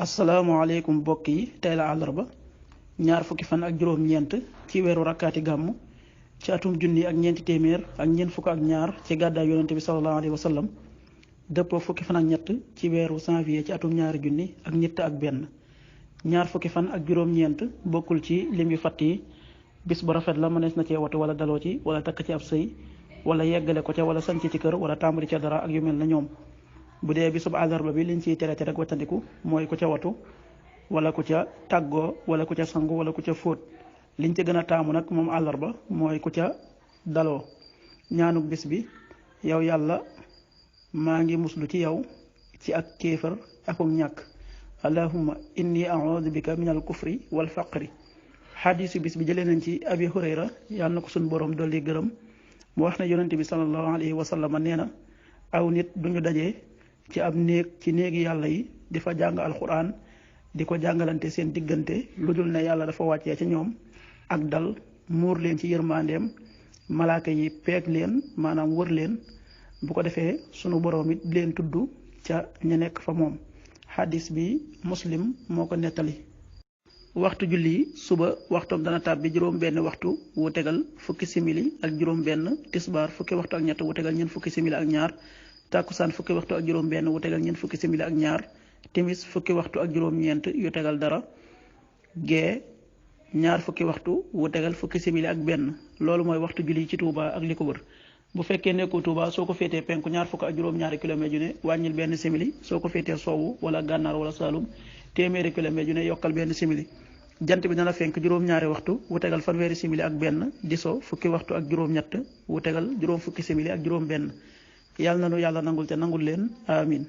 asalaamaaleykum mbokk yi tey la àllarba ñaar fukki fan ak juróom-ñeent ci weeru rakkaati gàmm ci atum junni ak ñeenti téeméer ak ñeent fukk ak ñaar ci gàddaay yonente bi sallallahu alayhi wa sallam dëppoo fukki fan ak ñett ci weeru janvier ci atum ñaari junni ak ñett ak benn ñaar fukki fan ak juróom-ñeent bokkul ci lim yu fatt yi bis bu rafet la mënees na cee watu wala daloo ci wala takk ci ab sëy wala yeggale ko ca wala sanc ci kër wala tàmbali ca dara ak yu mel na ñoom. bu dee bisub àllarba bi liñ ciy tere rek wattandiku mooy ku ca watu wala ku ca tàggoo wala ku ca sangu wala ku ca fóot liñ ca gën a taamu nag moom àllarba mooy ku ca daloo ñaanuk bis bi yow yàlla maa ngi muslu ci yow ci ak kéefër akuk ñàkk allahumma inni a'udhu bika min al kufri wal faqri xadiisu bis bi jëlee nañ ci abi hurayra yàlla na ko suñ boroom dolli gërëm mu wax ne yonente bi sallallahu alayhi wa sallam nee na aw nit duñu dajee ci ab néeg ci néegi yàlla yi di fa jàng alxuraan di ko jàngalante seen diggante lu dul ne yàlla dafa wàccee ci ñoom ak dal muur leen ci yërmandeem malaaka yi peeg leen maanaam wër leen bu ko defee sunu boroom it leen tudd ca ña nekk fa moom xadis bi muslim moo ko nettali. waxtu julli suba waxtoom dana tàbbi juróom benn waxtu wu tegal fukki simili ak juróom benn tisbaar fukki waxtu ak ñett wu tegal ñeent fukki simili ak ñaar tàkkusaan fukki waxtu ak juróom benn wu tegal ñeent fukki simili ak ñaar timis fukki waxtu ak juróom ñeent yu tegal dara gee ñaar fukki waxtu wu tegal fukki simili ak benn loolu mooy waxtu julli ci Touba ak li ko wër bu fekkee nekkoo Touba soo ko féetee penku ñaar fukk ak juróom ñaari kilomètre yu ne wàññil benn simili soo ko féetee soowu wala gànnaar wala saalum téeméeri kilomètre yu ne yokkal benn simili jant bi dana fenk juróom-ñaari waxtu wu tegal fanweeri simili ak benn di so fukki waxtu ak juróom-ñett wu tegal juróom fukki simili ak juróom benn yàlla na nu yàlla nangul te nangul leen amin